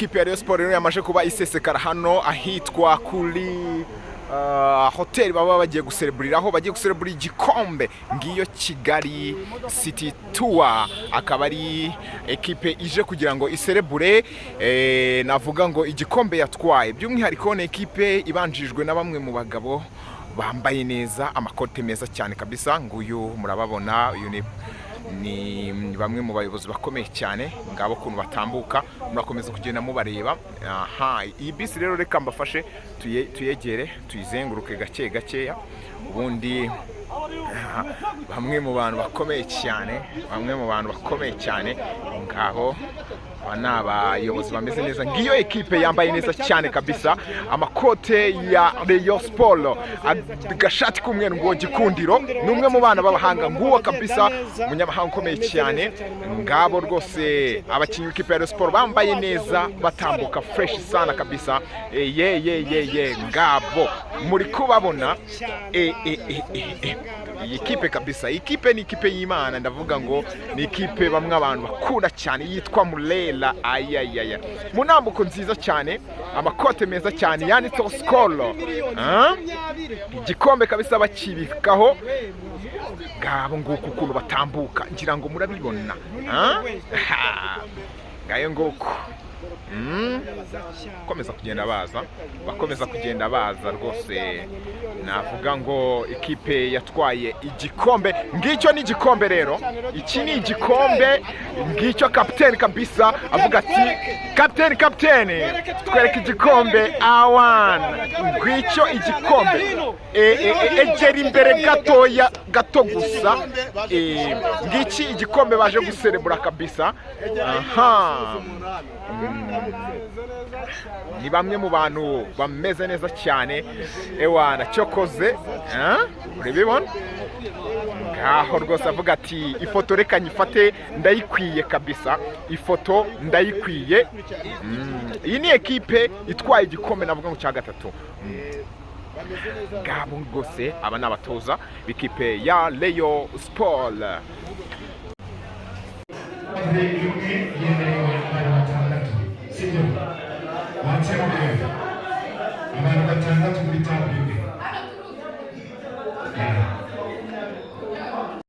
Ekipe ya Rayon Sport rero yamaze kuba isesekara hano ahitwa kuri hoteli baba bagiye gusereburiraho, bagiye guserebura igikombe. Ngiyo Kigali City Tour, akaba ari ekipe ije kugira ngo iserebure, navuga ngo igikombe yatwaye. By'umwihariko ni ekipe ibanjirijwe na bamwe mu bagabo bambaye neza, amakote meza cyane kabisa. Nguyu murababona, uyu ni bamwe mu bayobozi bakomeye cyane. Ngabo ukuntu batambuka, murakomeza kugenda mubareba. Aha, iyi bisi rero reka mbafashe tuyegere, tuyizenguruke gake gakeya. Ubundi aha, bamwe mu bantu bakomeye cyane, bamwe mu bantu bakomeye cyane ngaho. Aba ni abayobozi bameze neza. Ngiyo ekipe yambaye neza cyane kabisa, amakote ya Rayon Sport, agashati k'umweru. Nguwo Gikundiro, ni umwe mu bana b'abahanga. Nguwo kabisa umunyamahanga ukomeye cyane. Ngabo rwose abakinnyi b'ikipe ya Rayon Sport bambaye neza, batambuka fresh sana kabisa. Ye ye ye ye, ngabo muri kubabona. Iyi kipe kabisa, iyi kipe ni ikipe y'Imana. Ndavuga ngo ni ikipe bamwe abantu bakunda cyane, yitwa Murera. Ayayaya, mu ntambuko nziza cyane, amakote meza cyane yanditseho Skol. Ah? Igikombe kabisa bakibikaho. Ngabo nguko ukuntu batambuka, ngira ngo murabibona. Ah? Ha. Ngayo nguko. Bakomeza kugenda baza, bakomeza kugenda baza rwose. Navuga ngo ikipe yatwaye igikombe, ngicyo ni igikombe rero, iki ni igikombe ngicyo. Kapiteni kabisa avuga ati: "Kapiteni, kapiteni, twereke igikombe." Awan, ngicyo igikombe. Egera imbere gatoya, gato gusa. Ngiki igikombe baje guserebura kabisa. Aha ni bamwe mu bantu bameze neza cyane. Ewana cyokoze, eh? Urabibona ngaho rwose, avuga ati: "Ifoto reka nyifate, ndayikwiye kabisa, ifoto ndayikwiye." Iyi ni ekipe itwaye igikombe, navuga ngo cya gatatu. Ngabo rwose, aba ni abatoza b'ikipe ya Rayon Sport. Umwe yemerewe.